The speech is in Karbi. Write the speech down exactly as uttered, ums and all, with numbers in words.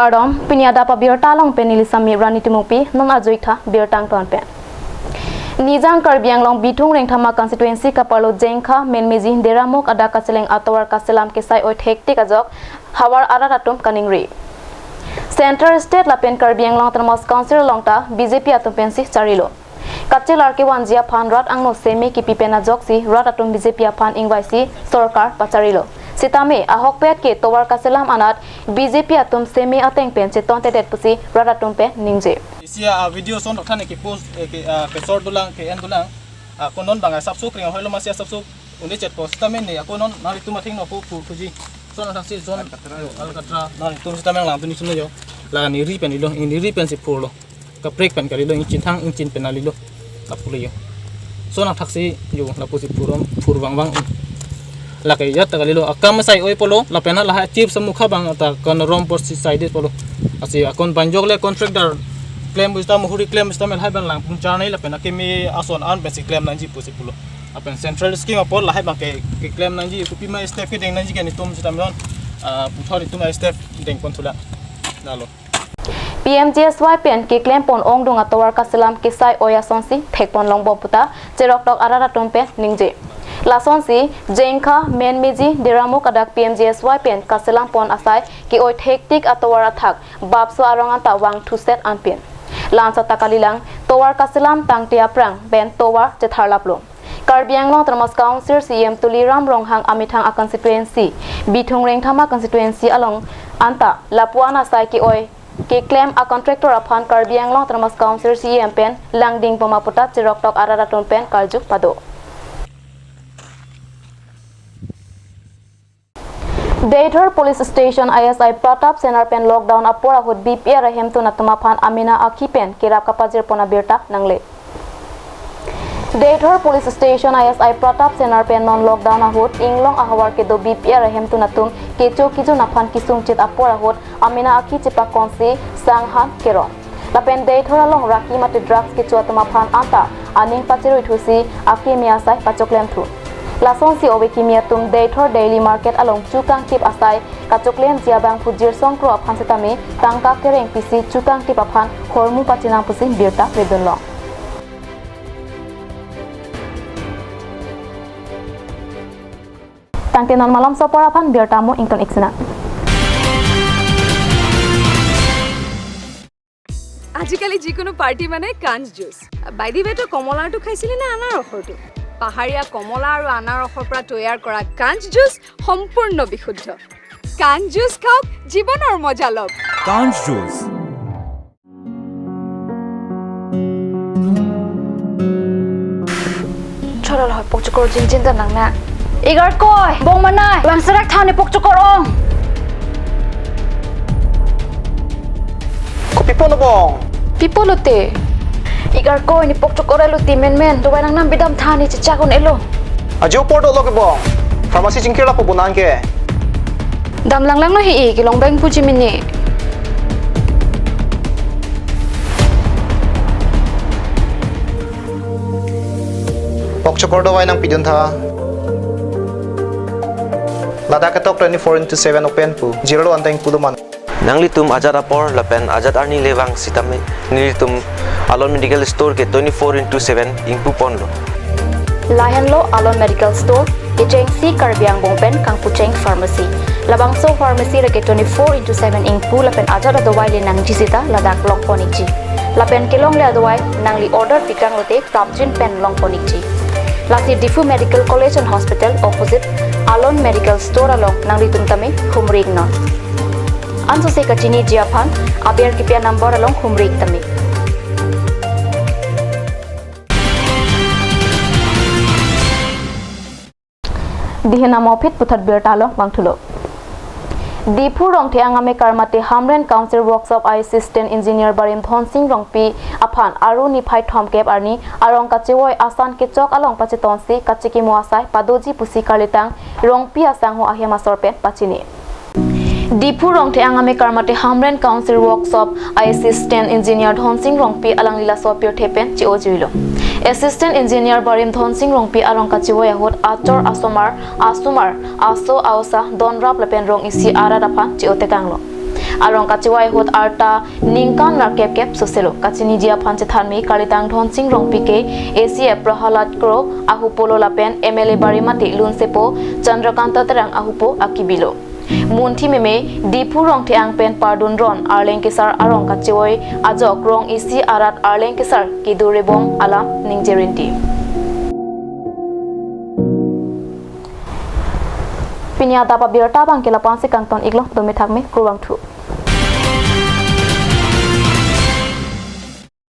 Kardom, pini adap abirta along pen neli Sami Rani Timungpi, non ajuitha birta angton pen. Nijang Karbi Anglong Bithung Rengthama constituency kaparlo Jengkha, Menmeji, Deramuk adak kacheleng atovar kaselam kesai oi thektik ajok havar arat atum kaningri. Central State lapen Karbi Anglong Autonomous Council along ta B J P atum pensi charilo. Kachelar kevanji aphan rat angno seme kipi pen ajoksi rat atum B J P aphan ingvaisi sorkar pacharilo. Sitame ahokpet ke tovar kaselam anat B J P atum seme ateng pen chetontedet pusi rat atum pen ningje. Isi a video son thani ke post, eh, ke, ah, ke short dolang, ke en dolang. Ah, konon bang asapso kring hoilo masi asapso undi chetpo sitame ne ako non naritum athengno ko pu kuji. Son thak si son Alcatra. Yo, Alcatra naritum sitame lang tuni suno yo. La ningri pen ilo, ningri pensi purlo. Kaprek pen kalilo, ingchin thang, ingchin pen alilo. Lapu le yo. Son thak si yo, lapusi purom, pur vang vang. Lake ya ta kalilo, akam sai oi polo, lapen lahai chief samukha bang ta konorom por si side polo. Asi akon banjok le contractor klem bu sita muhuri klem sita mel hai ban lang pungchar nai lapen akimi ason an pensi klem nangji pusi pulo. Lapen central scheme apor lahai bang ke, keklem nangji, kopi ma step kedeng nangji ke netum sita melon, ah, puthor netum step dengpon thula. Lalo. P M G S Y pen keklem pon ongdung atovar kaselam kesai oi asonsi thekpon longbom puta cheroktok arat atum pen ningje. Lasonsi Jengkha, Menmeji, Deramuk adak P M G S Y pen kaselam pon asai ke-oi thektik atovar athak bapso arong anta vangthuset anpin. La-ansa ta kalilang, tovar kaselam tangte aphrang pen tovar chetharlaplo. Karbi Anglong Autonomous Council C E M Tuliram Ronghang amethang a constituency, Bithung Rengthama constituency along anta lapu-an asai ke-oi keklem a contractor aphan Karbi Anglong Autonomous Council C E M pen langding poma puta cheroktok arat atum pen karju pado. Deithor Police Station A S I Pratap Senar pen lockdown apor ahut B P R ahemtun atum aphan amena akhi pen kerap kapajir pon abirta nangle. Deithor Police Station A S I Pratap Senar pen non lockdown ahut inglong ahavar kedo B P R ahemtun atum kecho kejun aphan kesung chit apor ahut amena akhi chepakonsi sanghan kerong. Lapen Deithor along raki mate drugs kecho atum aphan anta aning pacherui thusi akimi asai pachoklem thu. Lasonsi ove kimi atum Deithor Daily Market along chukangtip asai kachoklemji abangphu Jirsong Kro aphan setame tangka kereng pisi chukangtip aphan hormu pachinang pusi birta ledun long. Tangte non malomso apor aphan birta mo ington iksina. আজিকালি যিকোনো পাৰ্টি মানে কাঞ্চ juice. By the ৱে, তই কমলাৰটো খাইছিলি নে আনাৰসৰটো? পাহাৰীয়া কমলা আৰু আনাৰসৰ পৰা তৈয়াৰ কৰা কাঞ্চ জুচ সম্পূৰ্ণ বিশুদ্ধ। কাঞ্চ জুচ খাওক, জীৱনৰ মজা লওক। কাঞ্চ juice. Chorol hoi pokchokor jinjin ta nang na. Igarkoi, bong manai, vangserak tha ne pokchokor ong. Kopi pulo bong? Pi pulo te? Igarkoi, ne pokchokor elo ti menmen, dovai nangnam bidam tha ne chechak un-elo. Ajo apor dolo ke bong. Pharmacy chingkir lapu bunan ke. Dam langlanglo he-i, kelong bang puji mini. Pokchokor dovai nangpidun tha. Ladak ketok twenty-four into seven open pu. Jirlo anteng pulo man. Nanglitum ajat apor lapen ajat arni le vang sitame nelitum Alon Medical Store ke twenty-four into seven ingpu ponlo. Lahenlo Alon Medical Store, kechengsi Karbi angbong pen kangpucheng pharmacy. Labangso pharmacy lake twenty-four into seven ingpu lapen ajat adovai le nangji sita ladak longpon ikji. Lapen kelongle adovai nangli order pikanglote prapjin pen longpon ikji. Lasi Diphu Medical College and Hospital opposite Alon Medical Store along nanglitum tame humri iknon. Ansose kachiniji aphan aber kipi a-number along humri ik tame. Dihin amo aphi puthot birta along vangthulo. Diphu Rongthe Angame Karmate Hamren Council Workshop Assistant Engineer Barim Dhonsing Rongpi aphan Aru niphai thomkep arni arong kachevoi asan kechok along pachetonsi kachekimo asai padoji pusi karlitang Rongpi asangho ahem asor pen pachini. Diphu Rongthe Angame Karmate Hamren Council Workshop Assistant Engineer Dhonsing Rongpi alangli laso apirthe pen che-ojuilo. Assistant Engineer Barim Dhonsing Rongpi arong kachevoi ahut achor asomar, asomar, aso aosa, donrap lapen rong isi arat aphan che-otekanglo. Arong kachevoi ahut arta ningkan nerkep kep soselo. Kachiniji aphan chethanme kalitang Dhonsing Rongpi ke A C F Prahalad Kro ahupo lo lapen M L A Barimati Lunsepo Chandrakanta Terang ahupo akibi lo. Munthi meme Diphu Rongtheang pen pardun ron Arleng kesar arong kachevoi ajok rong isi arat Arleng kesar kedo rebom alam ningje rinti. Pini adap abirta abang ke lapu-an si kangton iklo, dome thakme, kurvangthu.